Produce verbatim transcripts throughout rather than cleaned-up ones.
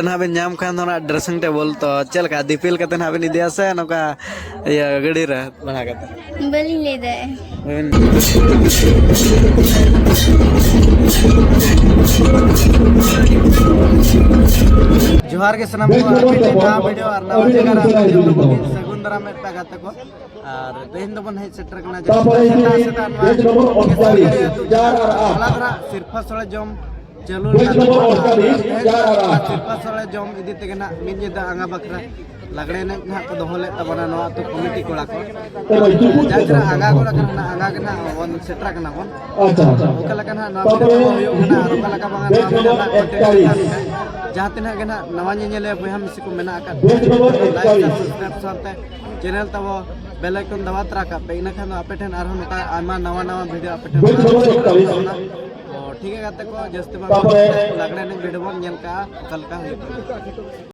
ᱦᱟᱸᱜ ᱵᱮᱱ ᱧᱟᱢ ᱠᱷᱟᱱ ᱫᱚ ᱚᱱᱟ dressing table, ᱛᱚ ᱪᱮᱫ ᱞᱮᱠᱟ ᱫᱤᱯᱤᱞ ᱠᱟᱛᱮ ᱦᱟᱸᱜ ᱵᱮᱱ ᱤᱫᱤᱭᱟ ᱥᱮ ᱱᱚᱝᱠᱟ ᱤᱭᱟᱹ ᱜᱟᱹᱰᱤ ᱨᱮ ᱵᱷᱟᱲᱟ ᱠᱟᱛᱮ? ᱵᱟᱹᱞᱤᱧ ᱞᱟᱹᱭ ᱫᱟᱲᱮᱭᱟᱜᱼᱟ᱾ ᱵᱟᱵᱮᱱ ᱡᱚᱦᱟᱨ ᱜᱮ ᱥᱟᱱᱟᱢ ᱠᱚ, ᱟᱨ ᱢᱤᱫᱴᱮᱱ ᱱᱟᱣᱟ video ᱟᱨ ᱱᱟᱣᱟ ᱡᱟᱭᱜᱟ ᱨᱮ ᱟᱯᱮ ᱡᱚᱛᱚ ᱠᱚ ᱥᱟᱹᱜᱩᱱ ᱫᱟᱨᱟᱢ ᱢᱮᱫ ᱯᱮ ᱜᱟᱛᱮ ᱠᱚ᱾ ᱟᱨ ᱛᱮᱦᱮᱧ ᱫᱚᱵᱚᱱ ᱦᱮᱡ ᱥᱮᱴᱮᱨ ᱠᱟᱱᱟ ᱡᱟᱦᱟᱸ ᱥᱮᱛᱟᱜ ᱥᱮᱛᱟᱜ ᱱᱚᱣᱟ ᱠᱮᱥᱟᱨᱤ ᱟᱹᱛᱩ ᱦᱚᱞᱟ ᱫᱷᱟᱨᱟ ᱥᱤᱨᱯᱷᱟᱹ ᱥᱚᱲᱮ ᱡᱚᱢ ᱪᱟᱹᱞᱩ ᱞᱮᱱᱟ᱾ ᱛᱮᱦᱮᱧ ᱫᱚ ᱚᱱᱟ ᱥᱤᱨᱯᱷᱟᱹ ᱥᱚᱲᱮ ᱡᱚᱢ ᱤᱫᱤ ᱛᱮᱜᱮ ᱱᱟᱜ ᱢᱤᱫ ᱧᱤᱫᱟᱹ ᱟᱸᱜᱟ ᱵᱟᱠᱷᱨᱟ ᱞᱟᱜᱽᱲᱮ ᱮᱱᱮᱡ ᱱᱟᱦᱟᱜ ᱠᱚ ᱫᱚᱦᱚ ᱞᱮᱫ ᱛᱟᱵᱚᱱᱟ ᱱᱚᱣᱟ ᱟᱹᱛᱩ ᱠᱚᱢᱤᱴᱤ ᱠᱚᱲᱟ ᱠᱚ᱾ ᱡᱟᱦᱟᱸ ᱛᱤᱱᱟᱹᱜ ᱟᱸᱜᱟ ᱜᱚᱫ ᱟᱠᱟᱱᱟ ᱱᱟᱜ, ᱟᱸᱜᱟ ᱜᱮ ᱱᱟᱜ ᱵᱚᱱ ᱥᱮᱴᱮᱨ ᱟᱠᱟᱱᱟ ᱵᱚᱱ᱾ ᱟᱪᱪᱷᱟ, ᱟᱪᱪᱷᱟ᱾ ᱚᱠᱟ ᱞᱮᱠᱟ ᱱᱟᱜ ᱱᱚᱣᱟ video ᱦᱩᱭᱩᱜ ᱠᱟᱱᱟ ᱟᱨ ᱚᱠᱟ ᱞᱮᱠᱟ ᱵᱟᱝᱟ ᱱᱚᱣᱟ video ᱨᱮᱱᱟᱜ content ᱠᱟᱱᱟ᱾ ᱡᱟᱦᱟᱸ ᱛᱤᱱᱟᱹᱜ ᱜᱮ ᱱᱟᱜ ᱱᱟᱣᱟ ᱧᱮᱧᱮᱞᱤᱭᱟᱹ ᱵᱚᱭᱦᱟ ᱢᱤᱥᱤ ᱠᱚ ᱢᱮᱱᱟᱜ ᱟᱠᱟᱫ ᱠᱚᱣᱟ, like ᱟᱨ subscribe ᱥᱟᱶᱛᱮ channel ᱛᱟᱵᱚ bell icon ᱫᱟᱵᱟᱣ ᱛᱚᱨᱟ ᱠᱟᱜ ᱯᱮ, ᱤᱱᱟᱹ ᱠᱷᱟᱱ ᱫᱚ ᱟᱯᱮ ᱴᱷᱮᱱ ᱟᱨᱦᱚᱸ ᱱᱚᱝᱠᱟ ᱟᱭᱢᱟ ᱱᱟᱣᱟ ᱱᱟᱣᱟ video ᱟᱯᱮ ᱴᱷᱮᱱ ᱵᱟᱝ ᱥᱮᱴᱮᱨᱚᱜ ᱛᱟᱵᱚᱱᱟ᱾ ᱛᱚ ᱴᱷᱤᱠ ᱜᱮᱭᱟ ᱜᱟᱛᱮ ᱠᱚ, ᱡᱟᱹᱥᱛᱤ ᱵᱟᱝ ᱞᱟᱜᱽᱲᱮ ᱮᱱᱮᱡ video ᱵᱚᱱ ᱧᱮᱞ ᱠᱟᱜᱼᱟ ᱚᱠᱟ ᱞᱮᱠᱟ ᱦᱩᱭᱩᱜ ᱠᱟᱱᱟ᱾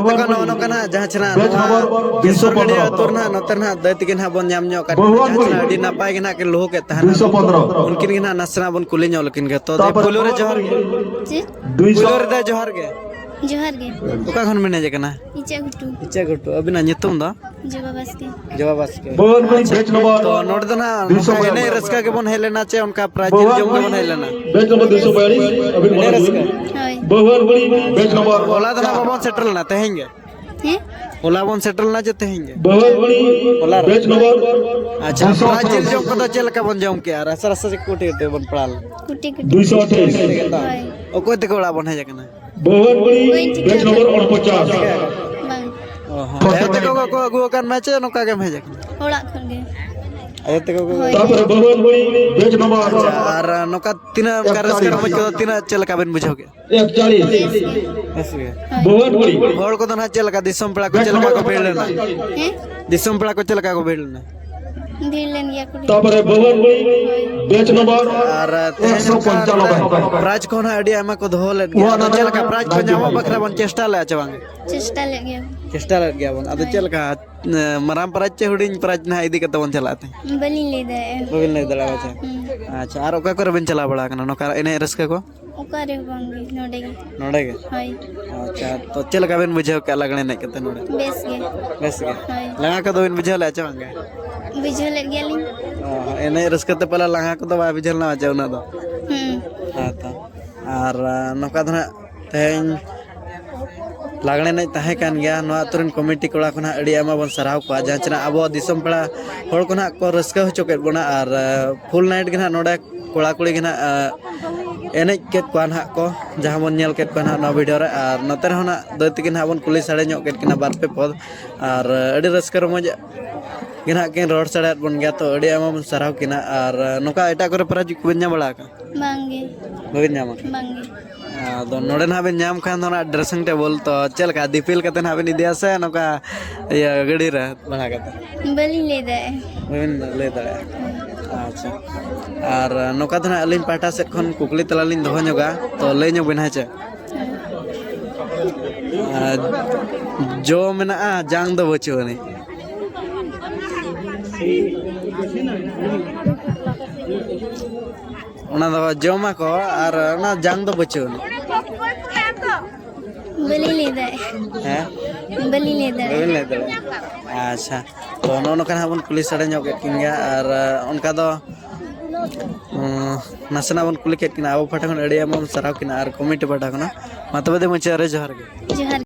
ᱛᱟᱠᱚ ᱱᱚᱜᱼᱚ ᱱᱚᱝᱠᱟ ᱱᱟᱦᱟᱜ ᱡᱟᱦᱟᱸ ᱪᱷᱟᱲᱟ ᱱᱚᱣᱟ ᱵᱮᱥ ᱱᱚᱢᱵᱚᱨ ᱠᱤᱥᱳᱨ ᱜᱟᱹᱰᱤᱭᱟᱹ ᱟᱹᱛᱩ ᱨᱮ ᱱᱟᱦᱟᱜ ᱱᱚᱛᱮ ᱨᱮ ᱱᱟᱦᱟᱜ ᱫᱟᱹᱭ ᱛᱟᱹᱠᱤᱱ ᱱᱟᱦᱟᱜ ᱵᱚᱱ ᱧᱟᱢ ᱧᱚᱜ ᱠᱟᱫ ᱠᱤᱱᱟ, ᱡᱟᱦᱟᱸ ᱪᱷᱟᱲᱟ ᱟᱹᱰᱤ ᱱᱟᱯᱟᱭ ᱜᱮ ᱱᱟᱦᱟᱜ ᱠᱤᱱ ᱞᱩᱦᱩᱠ ᱮᱫ ᱛᱟᱦᱮᱱᱟ᱾ ᱫᱩᱭᱥᱚ ᱯᱚᱱᱨᱚ᱾ ᱩᱱᱠᱤᱱ ᱜᱮ ᱱᱟᱦᱟᱜ ᱱᱟᱥᱮᱱᱟᱜ ᱵᱚᱱ ᱠᱩᱞᱤ ᱧᱚᱜ ᱞᱮᱠᱤᱱ ᱜᱮ᱾ ᱛᱚ ᱫᱟᱹᱭ ᱯᱳᱭᱞᱳ ᱨᱮ ᱡᱚᱦᱟᱨ ᱜᱮ᱾ ᱪᱮᱫ? ᱯᱳᱭᱞᱳ ᱨᱮ ᱫᱟᱹᱭ ᱡᱚᱦᱟᱨ ᱜᱮ᱾ ᱡᱚᱦᱟᱨ ᱜᱮ᱾ ᱚᱠᱟ ᱠᱷᱚᱱ ᱵᱮᱱ ᱦᱮᱡ ᱟᱠᱟᱱᱟ? ᱤᱪᱟᱹᱜ ᱜᱷᱩᱴᱩ᱾ ᱤᱪᱟᱹᱜ ᱜᱷᱩᱴᱩ᱾ ᱟᱹᱵᱤᱱᱟᱜ ᱧᱩᱛᱩᱢ ᱫᱚ? ᱡᱚᱵᱟ ᱵᱟᱥᱠᱮ᱾ ᱡᱚᱵᱟ ᱵᱟᱥᱠᱮ᱾ ᱛᱚ ᱱᱚᱰᱮ ᱫᱚ ᱱᱟᱦᱟᱜ ᱱᱚᱝᱠᱟ ᱮᱱᱮᱡ ᱨᱟᱹᱥᱠᱟᱹ ᱜᱮᱵᱚᱱ ᱦᱮᱡ ᱞᱮᱱᱟ ᱪᱮ ᱚᱱᱠᱟ ᱯᱨᱟᱭᱤᱡᱽ ᱡᱤᱞ ᱡᱚᱢ ᱜᱮᱵᱚᱱ ᱦᱮᱡ ᱞᱮᱱᱟ? ᱮᱱᱮᱡ ᱨᱟᱹᱥᱠᱟᱹ᱾ ᱦᱳᱭ᱾ ᱦᱚᱞᱟ ᱫᱚ ᱱᱟᱦᱟᱜ ᱵᱟᱵᱚᱱ ᱥᱮᱴᱮᱨ ᱞᱮᱱᱟ, ᱛᱮᱦᱮᱧ ᱜᱮ? ᱦᱮᱸ? ᱦᱚᱞᱟ ᱵᱚᱱ ᱥᱮᱴᱮᱨ ᱞᱮᱱᱟ ᱪᱮ ᱛᱮᱦᱮᱧ ᱜᱮ? ᱦᱚᱞᱟ ᱨᱮ᱾ ᱟᱪᱪᱷᱟ, ᱯᱨᱟᱭᱤᱡᱽ ᱡᱤᱞ ᱡᱚᱢ ᱠᱚᱫᱚ ᱪᱮᱫ ᱞᱮᱠᱟ ᱵᱚᱱ ᱡᱚᱢ ᱠᱮᱜᱼᱟ? ᱨᱟᱥᱟ ᱨᱟᱥᱟ ᱪᱮ ᱠᱩᱴᱤ ᱠᱩᱴᱤ ᱵᱚᱱ ᱯᱟᱲᱟᱣ ᱞᱮᱱᱟ? ᱠᱩᱴᱤ ᱠᱩᱴᱤ᱾ ᱫᱩᱭᱥᱚ ᱟᱴᱷᱟᱭᱤᱥ᱾ ᱦᱳᱭ᱾ ᱚᱠᱚᱭ ᱛᱟᱠᱚ ᱚᱲᱟᱜ ᱵᱚᱱ ᱦᱮᱡ ᱟᱠᱟᱱᱟ? ᱵᱟᱹᱦᱩᱣᱟᱱ ᱠᱩᱲᱤ, ᱵᱟᱹᱧ ᱴᱷᱤᱠᱟᱹ ᱵᱮᱪ ᱱᱚᱢᱵᱚᱨ ᱚᱲᱯᱚᱪᱟᱥ᱾ ᱵᱟᱝ᱾ ᱚ ᱦᱚᱸ᱾ ᱟᱭᱳ ᱛᱟᱠᱚ ᱠᱚ ᱟᱹᱜᱩ ᱟᱠᱟᱫ ᱢᱮᱭᱟ ᱪᱮ ᱱᱚᱝᱠᱟ ᱜᱮᱢ ᱦᱮᱡ ᱟᱠᱟᱱᱟ? ᱚᱲᱟᱜ ᱠᱷᱚᱱ ᱜᱮ᱾ ᱟᱭᱳ ᱛᱟᱠᱚ ᱠᱚ ᱦᱳᱭ᱾ ᱛᱟᱯᱚᱨᱮ ᱵᱟᱹᱦᱩᱣᱟᱱ ᱠᱩᱲᱤ, ᱵᱮᱪ ᱱᱚᱢᱵᱚᱨ ᱟᱪᱪᱷᱟ, ᱟᱨ ᱱᱚᱝᱠᱟ ᱛᱤᱱᱟᱹᱜ ᱚᱱᱠᱟ ᱨᱟᱹᱥᱠᱟᱹ ᱮᱠᱛᱟᱞᱤᱥ᱾ ᱨᱚᱢᱚᱡᱽ ᱠᱚᱫᱚ ᱛᱤᱱᱟᱹᱜ ᱪᱮᱫ ᱞᱮᱠᱟ ᱵᱮᱱ ᱵᱩᱡᱷᱟᱹᱣ ᱠᱮᱫᱼᱟ? ᱮᱠᱪᱟᱞᱤᱥ᱾ ᱵᱮᱥ ᱜᱮ᱾ ᱵᱮᱥ ᱜᱮ᱾ ᱦᱳᱭ᱾ ᱵᱟᱹᱦᱩᱣᱟᱱ ᱠᱩᱲᱤ᱾ ᱦᱚᱲ ᱠᱚᱫᱚ ᱱᱟᱦᱟᱜ ᱪᱮᱫ ᱞᱮᱠᱟ ᱫᱤᱥᱚᱢ ᱯᱮᱲᱟ ᱠᱚ ᱵᱮᱪ ᱪᱮᱫ ᱞᱮᱠᱟ ᱱᱚᱢᱵᱚᱨ ᱠᱚ ᱵᱷᱤᱲ ᱞᱮᱱᱟ? ᱮᱠᱛᱟᱞᱤᱥ᱾ ᱦᱮᱸ? ᱫᱤᱥᱚᱢ ᱯᱮᱲᱟ ᱠᱚ ᱪᱮᱫ ᱞᱮᱠᱟ ᱠᱚ ᱵᱷᱤᱲ ᱞᱮᱱᱟ? ᱵᱷᱤᱲ ᱞᱮᱱ ᱜᱮᱭᱟ ᱠᱚ ᱰᱷᱮᱨ᱾ ᱛᱟᱯᱚᱨᱮ ᱵᱟᱹᱦᱩᱣᱟᱱ ᱠᱩᱲᱤ, ᱦᱳᱭ᱾ ᱵᱮᱪ ᱱᱚᱢᱵᱚᱨ ᱟᱨ ᱛᱮᱦᱮᱧ ᱮᱠᱥᱚ ᱱᱚᱝᱠᱟ ᱯᱚᱧᱪᱟᱱᱚᱵᱵᱳᱭ᱾ ᱯᱨᱟᱭᱤᱡᱽ ᱠᱚᱦᱚᱸ ᱱᱟᱦᱟᱜ ᱟᱹᱰᱤ ᱟᱭᱢᱟ ᱠᱚ ᱫᱚᱦᱚ ᱞᱮᱫ ᱜᱮᱭᱟ᱾ ᱟᱫᱚ ᱪᱮᱫ ᱞᱮᱠᱟ ᱯᱨᱟᱭᱤᱡᱽ ᱠᱚ ᱧᱟᱢᱚᱜ ᱵᱟᱠᱷᱨᱟ ᱵᱚᱱ ᱪᱮᱥᱴᱟ ᱞᱮᱫᱼᱟ ᱪᱮ ᱵᱟᱝ? ᱪᱮᱥᱴᱟ ᱞᱮᱫ ᱜᱮᱭᱟ ᱵᱚᱱ᱾ ᱟᱫᱚ ᱦᱳᱭ᱾ ᱪᱮᱫ ᱞᱮᱠᱟ, ᱮ, ᱢᱟᱨᱟᱝ ᱯᱨᱟᱭᱤᱡᱽ ᱪᱮ ᱦᱩᱰᱤᱧ ᱯᱨᱟᱭᱤᱡᱽ ᱱᱟᱦᱟᱜ ᱤᱫᱤ ᱠᱟᱛᱮ ᱵᱚᱱ ᱪᱟᱞᱟᱜᱼᱟ ᱛᱮᱦᱮᱧ? ᱵᱟᱹᱞᱤᱧ ᱞᱟᱹᱭ ᱫᱟᱲᱮᱭᱟᱜᱼᱟ᱾ ᱵᱟᱹᱵᱤᱱ ᱞᱟᱹᱭ ᱫᱟᱲᱮᱭᱟᱜᱼᱟ ᱪᱮ? ᱦᱩᱸ᱾ ᱟᱪᱪᱷᱟ, ᱟᱨ ᱚᱠᱟ ᱠᱚᱨᱮ ᱵᱤᱱ ᱪᱟᱞᱟᱣ ᱵᱟᱲᱟ ᱟᱠᱟᱱᱟ ᱱᱚᱝᱠᱟ ᱮᱱᱮᱡ ᱨᱟᱹᱥᱠᱟᱹ ᱠᱚ? ᱚᱠᱟ ᱨᱮᱦᱚᱸ ᱵᱟᱝ ᱜᱮ, ᱱᱚᱰᱮ ᱜᱮ᱾ ᱱᱚᱰᱮ ᱜᱮ? ᱦᱳᱭ᱾ ᱟᱪᱪᱷᱟ, ᱛᱚ ᱪᱮᱫ ᱞᱮᱠᱟ ᱵᱤᱱ ᱵᱩᱡᱷᱟᱹᱣ ᱠᱮᱫᱼᱟ ᱞᱟᱜᱽᱬᱮ ᱮᱱᱮᱡ ᱠᱟᱛᱮ ᱱᱚᱰᱮ? ᱵᱮᱥ ᱜᱮ᱾ ᱵᱮᱥ ᱜᱮ? ᱦᱳᱭ᱾ ᱞᱟᱸᱜᱟ ᱠᱚᱫᱚ ᱵᱤᱱ ᱵᱩᱡᱷᱟᱹᱣ ᱞᱮᱫᱼᱟ ᱪᱮ ᱵᱟᱝ ᱜᱮ? ᱵᱩᱡᱷᱟᱹᱣ ᱞᱮᱫ ᱜᱮᱭᱟᱞᱤᱧ᱾ ᱚ, ᱮᱱᱮᱡ ᱨᱟᱹᱥᱠᱟᱹ ᱛᱮ ᱯᱟᱞᱮ ᱞᱟᱸᱜᱟ ᱠᱚᱫᱚ ᱵᱟᱭ ᱵᱩᱡᱷᱟᱹᱣ ᱞᱮᱱᱟ ᱪᱮ ᱩᱱᱟᱹᱜ ᱫᱚ? ᱦᱩᱸ᱾ ᱦᱮᱸ ᱛᱚ᱾ ᱟᱨ, ᱟ, ᱱᱚᱝᱠᱟ ᱫᱚ ᱱᱟᱦᱟᱜ ᱛᱮᱦᱮᱧ ᱞᱟᱜᱽᱬᱮ ᱮᱱᱮᱡ ᱛᱟᱦᱮᱸ ᱠᱟᱱ ᱜᱮᱭᱟ᱾ ᱱᱚᱣᱟ ᱟᱹᱛᱩ ᱨᱮᱱ ᱠᱚᱢᱤᱴᱤ ᱠᱚᱲᱟ ᱠᱚ ᱱᱟᱦᱟᱜ ᱟᱹᱰᱤ ᱟᱭᱢᱟ ᱵᱚᱱ ᱥᱟᱨᱦᱟᱣ ᱠᱚᱣᱟ, ᱡᱟᱦᱟᱸ ᱪᱮ ᱱᱟᱦᱟᱜ ᱟᱵᱚ ᱫᱤᱥᱚᱢ ᱯᱮᱲᱟ ᱦᱚᱲ ᱠᱚ ᱱᱟᱦᱟᱜ ᱠᱚ ᱨᱟᱹᱥᱠᱟᱹ ᱦᱚᱪᱚ ᱠᱮᱫ ᱵᱚᱱᱟ᱾ ᱟᱨ, ᱟ, ᱯᱷᱩᱞ ᱱᱟᱭᱤᱴ ᱜᱮ ᱱᱟᱦᱟᱜ ᱱᱚᱰᱮ ᱠᱚᱲᱟ ᱠᱩᱲᱤ ᱜᱮ ᱱᱟᱦᱟᱜ, ᱟ, ᱮᱱᱮᱡ ᱠᱮᱫ ᱠᱚᱣᱟ ᱱᱟᱦᱟᱜ ᱠᱚ, ᱡᱟᱦᱟᱸ ᱵᱚᱱ ᱧᱮᱞ ᱠᱮᱫ ᱠᱚᱣᱟ ᱱᱟᱦᱟᱜ ᱱᱚᱣᱟ ᱵᱷᱤᱰᱤᱭᱳ ᱨᱮ᱾ ᱟᱨ ᱱᱚᱛᱮ ᱨᱮᱦᱚᱸ ᱱᱟᱦᱟᱜ ᱫᱟᱹᱭ ᱛᱟᱹᱠᱤᱱ ᱱᱟᱦᱟᱜ ᱵᱚᱱ ᱠᱩᱞᱤ ᱥᱟᱰᱮ ᱧᱚᱜ ᱠᱮᱫ ᱠᱤᱱᱟ ᱵᱟᱨ ᱯᱮ ᱯᱚᱫ᱾ ᱟᱨ, ᱟ, ᱟᱹᱰᱤ ᱨᱟᱹᱥᱠᱟᱹ ᱨᱚᱢᱚᱡᱽ ᱜᱮ ᱱᱟᱦᱟᱜ ᱠᱤᱱ ᱨᱚᱲ ᱥᱟᱰᱮᱭᱟᱫ ᱵᱚᱱ ᱜᱮᱭᱟ, ᱛᱚ ᱟᱹᱰᱤ ᱟᱭᱢᱟ ᱵᱚᱱ ᱥᱟᱨᱦᱟᱣ ᱠᱤᱱᱟ᱾ ᱟᱨ, ᱟ, ᱱᱚᱝᱠᱟ ᱮᱴᱟᱜ ᱠᱚᱨᱮ ᱯᱨᱟᱭᱤᱡᱽ ᱠᱚᱵᱮᱱ ᱧᱟᱢ ᱵᱟᱲᱟ ᱟᱠᱟᱫᱼᱟ? ᱵᱟᱝ ᱜᱮ᱾ ᱵᱟᱹᱵᱤᱱ ᱧᱟᱢᱟ? ᱵᱟᱝ ᱜᱮ᱾ ᱟᱫᱚ ᱱᱚᱰᱮ ᱱᱟᱦᱟᱜ ᱵᱮᱱ ᱧᱟᱢ ᱠᱷᱟᱱ ᱫᱚ ᱱᱟᱦᱟᱜ dressing table, ᱛᱚ ᱪᱮᱫ ᱞᱮᱠᱟ ᱫᱤᱯᱤᱞ ᱠᱟᱛᱮ ᱱᱟᱦᱟᱜ ᱵᱮᱱ ᱤᱫᱤᱭᱟ ᱥᱮ ᱱᱚᱝᱠᱟ ᱤᱭᱟᱹ ᱜᱟᱹᱰᱤ ᱨᱮ ᱵᱷᱟᱲᱟ ᱠᱟᱛᱮ? ᱵᱟᱹᱞᱤᱧ ᱞᱟᱹᱭ ᱫᱟᱲᱮᱭᱟᱜᱼᱟ᱾ ᱵᱟᱹᱵᱤᱱ ᱞᱟᱹᱭ ᱫᱟᱲᱮᱭᱟᱜᱼᱟ? ᱟᱪᱪᱷᱟ᱾ ᱟᱨ ᱱᱚᱝᱠᱟ ᱫᱚ ᱱᱟᱦᱟᱜ ᱟᱹᱞᱤᱧ ᱯᱟᱦᱴᱟ ᱥᱮᱫ ᱠᱷᱚᱱ ᱠᱩᱠᱞᱤ ᱛᱟᱞᱟ ᱞᱤᱧ ᱫᱚᱦᱚ ᱧᱚᱜᱟ, ᱛᱚ ᱞᱟᱹᱭ ᱧᱚᱜ ᱵᱮᱱ, ᱦᱮᱸ ᱪᱮ? ᱟᱨ ᱡᱚ ᱢᱮᱱᱟᱜᱼᱟ, ᱡᱟᱝ ᱫᱚ ᱵᱟᱹᱪᱩᱜ ᱟᱹᱱᱤᱡ᱾ ᱚᱱᱟ ᱫᱚ ᱡᱚᱢᱟᱠᱚ ᱟᱨ ᱚᱱᱟ ᱡᱟᱝ ᱫᱚ ᱵᱟᱹᱪᱩᱜ ᱟᱹᱱᱤᱡ᱾ ᱵᱟᱹᱞᱤᱧ ᱞᱟᱹᱭ ᱫᱟᱲᱮᱭᱟᱜᱼᱟ᱾ ᱦᱮᱸ? ᱵᱟᱹᱞᱤᱧ ᱞᱟᱹᱭ ᱫᱟᱲᱮᱭᱟᱜᱼᱟ᱾ ᱵᱟᱹᱵᱤᱱ ᱞᱟᱹᱭ ᱫᱟᱲᱮᱭᱟᱜᱼᱟ? ᱟᱪᱪᱷᱟ, ᱛᱚ ᱱᱚᱜᱼᱚ ᱱᱚᱝᱠᱟ ᱦᱟᱸᱜ ᱵᱚᱱ ᱠᱩᱞᱤ ᱥᱟᱰᱮ ᱧᱚᱜ ᱠᱮᱫ ᱠᱤᱱ ᱜᱮᱭᱟ᱾ ᱟᱨ ᱚᱱᱠᱟ ᱫᱚ ᱩᱸ, ᱱᱟᱥᱮᱱᱟᱜ ᱵᱚᱱ ᱠᱩᱞᱤ ᱠᱮᱫ ᱠᱤᱱᱟ᱾ ᱟᱵᱚ ᱯᱟᱦᱴᱟ ᱠᱷᱚᱱ ᱟᱹᱰᱤ ᱟᱭᱢᱟ ᱵᱚᱱ ᱥᱟᱨᱦᱟᱣ ᱠᱤᱱᱟ ᱟᱨ ᱠᱚᱢᱤᱴᱤ ᱯᱟᱦᱴᱟ ᱠᱷᱚᱱᱟᱜ᱾ ᱢᱟ ᱛᱚᱵᱮ ᱫᱮ ᱢᱩᱪᱟᱹᱫ ᱨᱮ ᱡᱚᱦᱟᱨ ᱜᱮ᱾ ᱡᱚᱦᱟᱨ᱾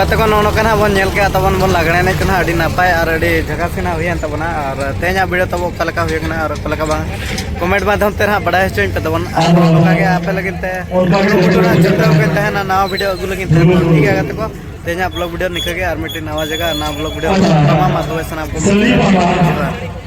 ᱛᱚᱠᱷᱚᱱ ᱱᱚᱜᱼᱚ ᱱᱚᱝᱠᱟ ᱱᱟᱦᱟᱜ ᱵᱚᱱ ᱧᱮᱞ ᱠᱮᱜᱼᱟ ᱛᱟᱵᱚᱱ, ᱵᱚᱱ ᱞᱟᱜᱽᱬᱮ ᱮᱱᱮᱡ ᱠᱚ ᱱᱟᱦᱟᱜ ᱟᱹᱰᱤ ᱱᱟᱯᱟᱭ ᱟᱨ ᱟᱹᱰᱤ ᱡᱷᱟᱠᱟᱥ ᱜᱮ ᱱᱟᱦᱟᱜ ᱦᱩᱭᱮᱱ ᱛᱟᱵᱚᱱᱟ᱾ ᱟᱨ ᱛᱮᱦᱮᱧᱟᱜ video ᱛᱟᱵᱚ ᱚᱠᱟ ᱞᱮᱠᱟ ᱦᱩᱭ ᱠᱟᱱᱟ ᱟᱨ ᱚᱠᱟ ᱞᱮᱠᱟ ᱵᱟᱝ, comment ᱢᱟᱫᱽᱫᱷᱚᱢ ᱛᱮ ᱱᱟᱦᱟᱜ ᱵᱟᱰᱟᱭ ᱦᱚᱪᱚᱧ ᱯᱮ ᱛᱟᱵᱚᱱ᱾ ᱟᱨ ᱱᱚᱝᱠᱟ ᱜᱮ ᱟᱯᱮ ᱞᱟᱹᱜᱤᱫ ᱛᱮ ᱠᱩᱨᱩᱢᱩᱴᱩ ᱨᱮᱱᱟᱜ ᱪᱷᱩᱴᱟᱹᱣ ᱠᱟᱛᱮ ᱛᱟᱦᱮᱱᱟ ᱱᱟᱣᱟ video ᱟᱹᱜᱩ ᱞᱟᱹᱜᱤᱫ ᱛᱮ᱾ ᱴᱷᱤᱠ ᱜᱮᱭᱟ ᱜᱟᱛᱮ ᱠᱚ, ᱛᱮᱦᱮᱧᱟᱜ vlog video ᱱᱤᱝᱠᱟᱹ ᱜᱮ, ᱟᱨ ᱢᱤᱫᱴᱤᱡ ᱱᱟᱣᱟ ᱡᱟᱭᱜᱟ ᱟᱨ ᱱᱟᱣᱟ vlog video ᱛᱟᱢᱟᱢ ᱢᱟ ᱛᱚᱵᱮ ᱥᱟᱱᱟᱢ ᱠᱚ ᱡᱚᱦᱟᱨ᱾